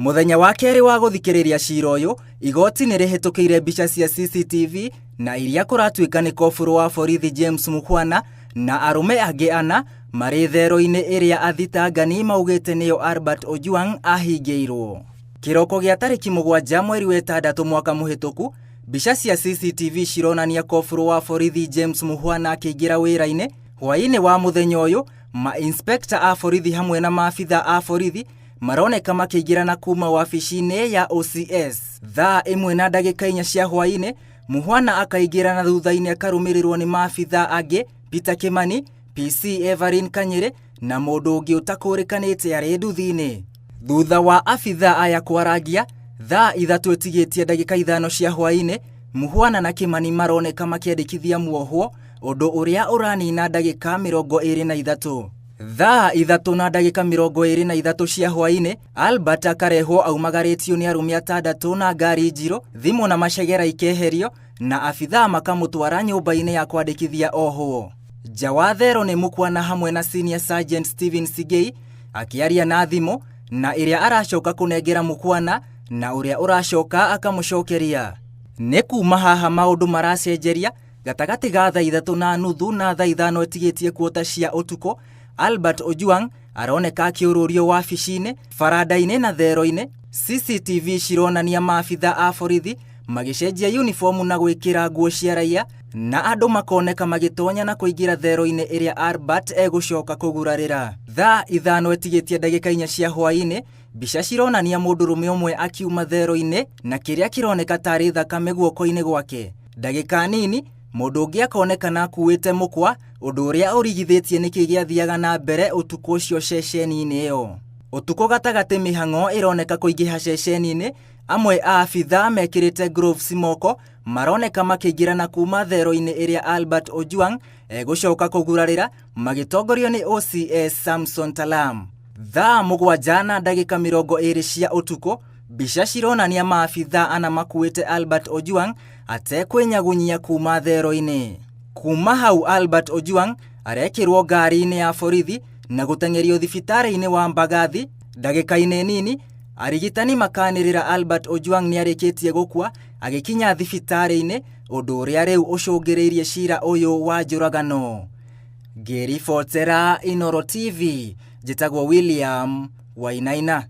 Mũthenya wa kerĩ wa gũthikĩrĩria cira ũyũ, igoti nĩ rĩhĩtũkĩire mbica cia CCTV na iria kũratuĩka nĩ koburu wa borithi James Mukhwana na arũme angĩ ana marĩ thero-inĩ ĩrĩa athitangani maugĩte nĩyo Albert Ojwang ahingĩirwo. Kĩroko gĩa tarĩki 7 mweri wa ĩtandatũ mwaka mũhĩtũku, mbica cia CCTV cironania koburu wa borithi James Mukhwana akĩingĩra wĩra-inĩ. Hwaĩ-inĩ wa mũthenya ũyũ, ma-inspector a borithi hamwe na maabitha a borithi maroneka makĩingĩra na kuma wabici-inĩ ya OCS. Thaa 1 na ndagĩka 4 cia hwaĩ-inĩ, Mukhwana akaingĩra na thutha-inĩ akarũmĩrĩrwo nĩ maabitha angĩ Peter Kimani, PC Everin Kanyĩrĩ na mũndũ ũngĩ ũtakũrĩkanĩte arĩ nduthi-inĩ. Thutha wa abitha aya kwarangia, thaa 3 ĩtigĩtie ndagĩka 5 cia hwaĩ-inĩ, Mukhwana na Kimani maroneka makĩandĩkithia muohwo, ũndũ ũrĩa ũranina ndagĩka 23. Thaa 3 na ndagĩka 23 cia hwaĩ-inĩ, Albert akarehwo aumagarĩtio nĩ arũme atandatũ na ngari njirũ, thimũ na macegera ikeherio, na abithaa makamũtwara nyũmba-inĩ ya kwandĩkithia ohwo. Nja wa thero nĩ Mukhwana hamwe na Senior Sergeant Stephen Sigei akĩaria na thimũ na ĩrĩa aracoka kũnengera Mukhwana na ũrĩa ũracoka akamũcokeria. Nĩ kuma haha maũndũ maracenjeria gatagatĩ ga thaa 3:30 na thaa 5 ĩtigĩtie kuota cia ũtukũ, Albert Ojwang aroneka akĩũrũrio wabici-inĩ, baranda-inĩ na thero-inĩ. CCTV cironania maabitha a borithi magĩcenjia uniform na gwĩkĩra nguo cia raia na andũ makoneka magĩtonya na kũingĩra thero-inĩ ĩrĩa Albert egũcoka kũgurarĩra. Thaa 5 ĩtigĩtie ndagĩka 4 cia hwaĩ-inĩ, mbica cironania mũndũrũme ũmwe akiuma thero-inĩ na kĩrĩa kĩroneka tarĩ thakame guoko-inĩ gwake. Ndagĩka nini, mũndũ ũngĩ akonekana akuĩte mũkwa, ũndũ ũrĩa ũrigithĩtie nĩkĩ gĩathiaga na mbere ũtukũ ũcio ceceni-inĩ ĩyo. Ũtukũ gatagatĩ mĩhang'o ĩroneka kũingĩha ceceni-inĩ, amwe a abithaa mekĩrĩte gloves moko maroneka makĩingĩra na kuma thero-inĩ ĩrĩa Albert Ojwang egũcoka kũgurarĩra magĩtongorio nĩ OCS Samson Talam. Thaa 7 na ndagĩka 20 cia ũtukũ, mbica cironania maabithaa ana makuĩte Albert Ojwang atekwĩnyagunyia kuma thero-inĩ. Kuma hau Albert Ojwang arekĩrwo ngari-inĩ ya borithi na gũteng'erio thibitarĩ-inĩ wa Mbagathi. Ndagĩka-inĩ nini, arigitani makanĩrĩra Albert Ojwang nĩarĩkĩtie gũkua agĩkinya thibitarĩ-inĩ, ũndũ ũrĩa rĩu ũcũngĩrĩirie cira ũyũ wa njũragano. Ngĩribotera Inooro TV, njĩtagwo William Wainaina.